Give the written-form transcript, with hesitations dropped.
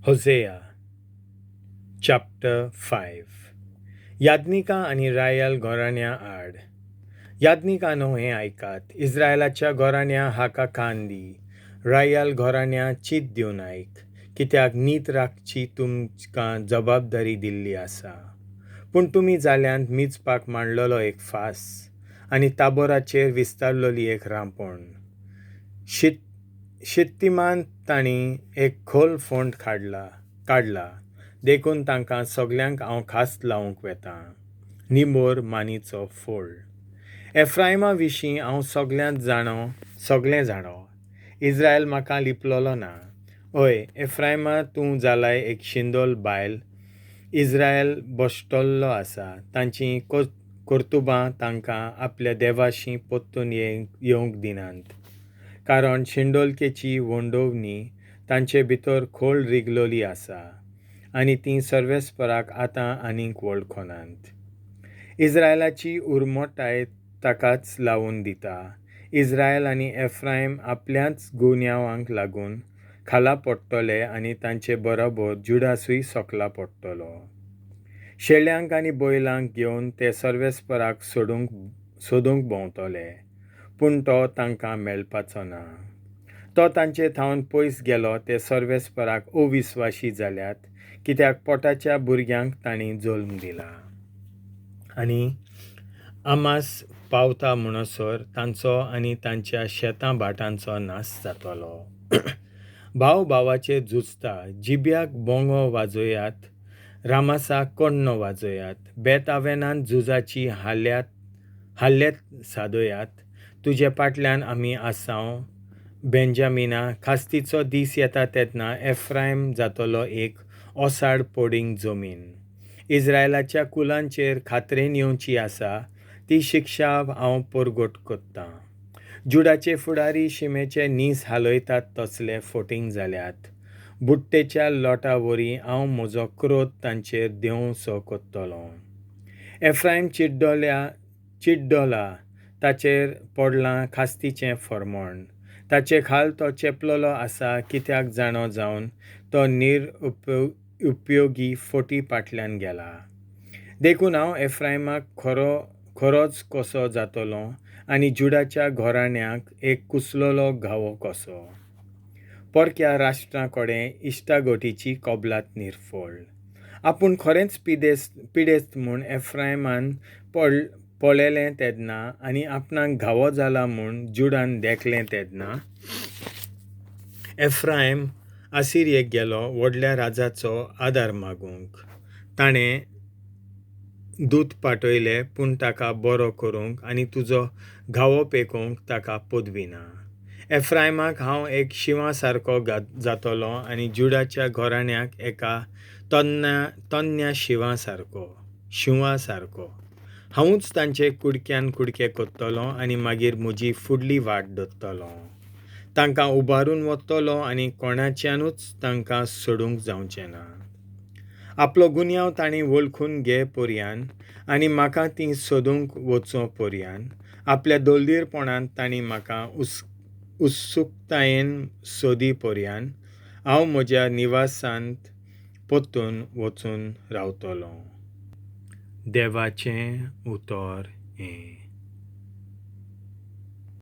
होझेया chapter 5. याज्ञिकां आनी royal घराण्या आड. याज्ञिकांनो, हें आयकात. इस्रायलाच्या घराण्या, हाका कान दी. रायल घराण्या, चीत दिवन आयक, कित्याक नीत राखची तुमकां जबाबदारी दिल्ली आसा. पूण तुमी जाल्यांत मिजपाक मांडलेलो एक फास आनी ताबोराचेर विस्तारलेली एक रांपण. शित्तीमांत तांणी एक खोल फोंड काडला, देखून तांकां सगल्यांक हांव खास्त लावंक वेतां. निबोर मानीचो फोळ. एफ्रायमा विशीं हांव सगळें जाणो, इस्रायल म्हाका लिपलेलो ना. हय एफ्रायमा, तूं जालाय एक शिंदोल बायल, इस्रायल भश्टल्लो आसा. तांचीं कर्तुबां तांकां आपल्या देवाशी परतून येवंक दिनात, कारण शिंडोलकेची वंडोवणी तांचे भितर खोल रिगलोली आसा आनी तीं सर्वेस्पराक आतां आनीक वळखनात. इस्रायलाची उर्मटाय ताकाच लावन दिता. इस्रायल आनी एफ्रायम आपल्याच गुन्यांवांक लागून खाला पडटले आनी तांचे बरोबर जुडासूय सकला पडटलो. शेळ्यांक आनी बैलांक घेवन ते सर्वेस्पराक सोदूंक भोंवतले, पूण तो तांकां मेळपाचो ना. तो तांचे थावन पयस गेलो. ते सर्वेस्पराक अविस्वाशी जाल्यात, कित्याक पोटाच्या भुरग्यांक तांणी जल्म दिला. आनी आमास पावता म्हणसर तांचो आनी तांच्या शेतां भाटांचो नाश जातलो. भाव भावाचेर झुजता. जिब्याक बोंगो वाजयात, रामासाक कण्णो वाजयात. बेतावेनान झुजाची हाल्ल्यात सादयात. तुजे फाटल्यान आमी आसाव बेंजामिना. खास्तीचो दीस येता तेन्ना एफ्रायम जातलो एक ओसाड पडींग जमीन. इस्रायलाच्या कुलांचेर खात्रेन येवची आसा ती शिक्षा हांव परगट करतां. जुडाचे फुडारी शिमेचे नीस हालयतात तसले फोटींग जाल्यात. बुट्टेच्या लोटा वरी हांव म्हजो क्रोध तांचेर देंवसो करतलो. एफ्रायम चिड्डला, ताचेर पडलां खास्तीचें फर्मण. ताचे खाल तो चेपलेलो आसा, कित्याक जाणो जावन तो उपयोगी फोटी फाटल्यान गेला. देखून हांव एफ्रायमाक खरोच कसो जातलो आनी जुडाच्या घराण्याक एक कुसलेलो घावो कसो. परक्या राष्ट्रां कडेन इश्टागोटीची कबलात निर्फळ. आपूण खरेंच पिडेस्त म्हूण एफ्रायमान पळयलें तेन्ना आनी आपणाक घावो जाला म्हूण जुडान देखलें तेन्ना एफ्रायम आसिरियेक गेलो व्हडल्या राजाचो आदार मागूंक. ताणें दूत पाठयले, पूण ताका बरो करूंक आनी तुजो घावो पेकोवंक ताका पदवी ना. एफ्रायमाक हांव एक शिंवा सारको जातलो आनी जुडाच्या घराण्याक एका तन्न्या शिंवा सारको. हांवूच तांचे कुडक्यान कुडके करतलो आनी मागीर म्हजी फुडली वाट धरतलो. तांकां उबारून वतलो आनी कोणाच्यानूच तांकां सोडूंक जावचें ना. आपलो गुन्यांव तांणी वळखून घे पर्यान आनी म्हाका तीं सोदूंक वचो पर्यान आपल्या दलदीरपणांत तांणी म्हाका उत्सुकतायेन सोदी पर्यान हांव म्हज्या निवासांत परतून वचून रावतलो. देवाचें उतर हें.